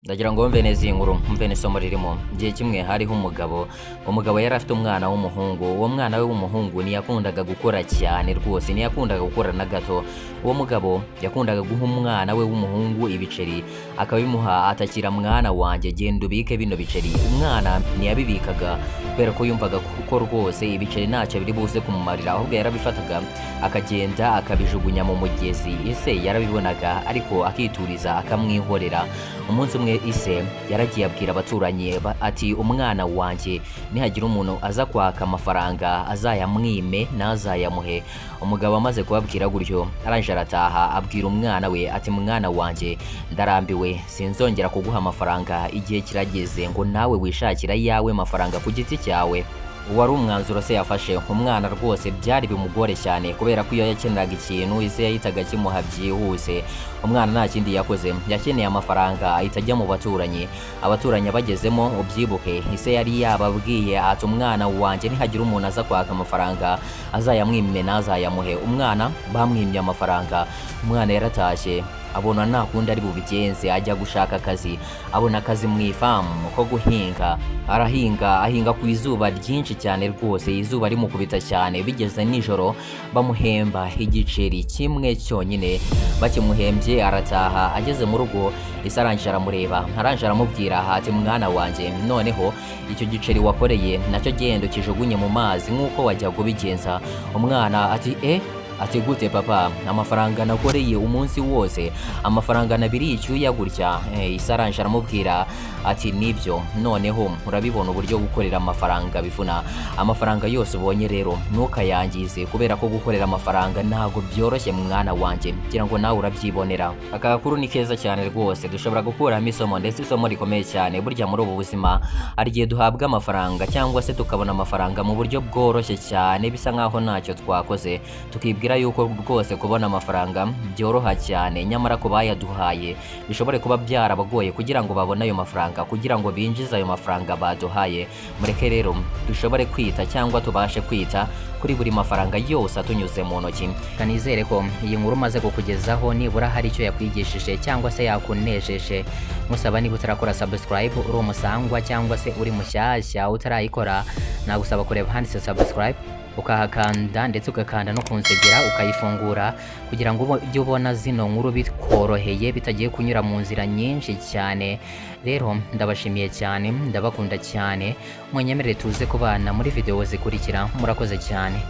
Ndagira ngo wumve neza iyi nkuru, wumve n'isomo ririmo. Igihe kimwe hariho umugabo, umugabo yari afite umwana w'umuhungu. Uwo mwana we w'umuhungu ntiyakundaga gukora cyane rwose, ntiyakundaga gukora na gato. Uwo mugabo yakundaga guha umwana we w'umuhungu ibiceri, akabimuha atakira: "Mwana wanjye, genda ubike bino biceri." Umwana ntiyabibikaga kubera ko yumvaga ko rwose ibiceri ntacyo biri buze kumumarira, ahubwo yarabifataga akagenda akabijugunya mu mugezi. Ise yarabibonaga ariko akituriza akamwihorera. Umunsi umwe ise yaragiye abwira abaturanyi ati: "Umwana wanjye nihagira umuntu aza kwaka amafaranga azayamwime, ntazayamuhe." Umugabo amaze kubabwira gutyo, arangije arataha, abwira umwana we ati: "Mwana wanjye, ndarambiwe, sinzongera kuguha amafaranga. Igihe kirageze ngo nawe wishakire ayawe mafaranga ku giti cyawe." Wari umwanzuro se yafashe. Umwana rwose byari bimugore cyane, kubera ko iyo yakeneraga ikintu ise yahitaga akimuha byihuse. Umwana nta kindi yakoze, yakeneye amafaranga ahita ajya mu baturanyi. Abaturanyi abagezemo, ubyibuke ise yari yababwiye ati: "Umwana wanjye nihagira umuntu aza kwaka amafaranga azayamwime, ntazayamuhe." Umwana bamwimye amafaranga. Umwana yaratashye, abona nta kundi ari bubigenze, ajya gushaka akazi. Abona akazi mu ifamu ko guhinga. Arahinga, ahinga ku izuba ryinshi cyane rwose, izuba rimukubita cyane. Bigeze nijoro bamuhemba igiceri kimwe cyonyine. Bakimuhembye arataha. Ageze mu rugo, ise arangije aramureba, arangije aramubwira ati: "Mwana wanjye, noneho icyo giceri wakoreye nacyo genda ukijugunye mu mazi nk'uko wajyaga ubigenza." Umwana ati: "E, ati gute papa? Amafaranga nakoreye umunsi wose, amafaranga nabiriye icyuya gutya?" Ise arangije aramubwira ati: "Nibyo, noneho urabibona uburyo gukorera amafaranga bivuna. Amafaranga yose ubonye rero ntukayangize, kubera ko gukorera amafaranga ntabwo byoroshye, mwana wanjye. Ngira ngo nawe urabyibonera." Aka gakuru ni keza cyane rwose, dushobora gukuramo isomo, ndetse isomo rikomeye cyane. Burya muri ubu buzima hari igihe duhabwa amafaranga cyangwa se tukabona amafaranga mu buryo bworoshye cyane, bisa nkaho ntacyo twakoze, tukibwira yuko rwose kubona amafaranga byoroha cyane. Nyamara ku bayaduhaye bishobore kuba byarabagoye kugira ngo babone ayo mafaranga, kugira ngo binjize ayo mafaranga baduhaye. Mureke rero dushobore kwita cyangwa tubashe kwita kuri buri mafaranga yose atunyuze mu ntoki. Kanizere ko iyi nkuru umaze kukugezaho nibura hari icyo yakwigishije cyangwa se yakunejeje. Musaba, niba utarakora subscribe, uri umusangwa cyangwa se uri mushyashya utarayikora, nagusaba kureba handitse subscribe ukahakanda, ndetse ugakanda no kunsegera ukayifungura, kugira ngo ujye ubona zino nkuru bikoroheye, bitagiye kunyura mu nzira nyinshi cyane. Rero ndabashimiye cyane, ndabakunda cyane. Munyemerere tuze kubana muri video zikurikira. Murakoze cyane.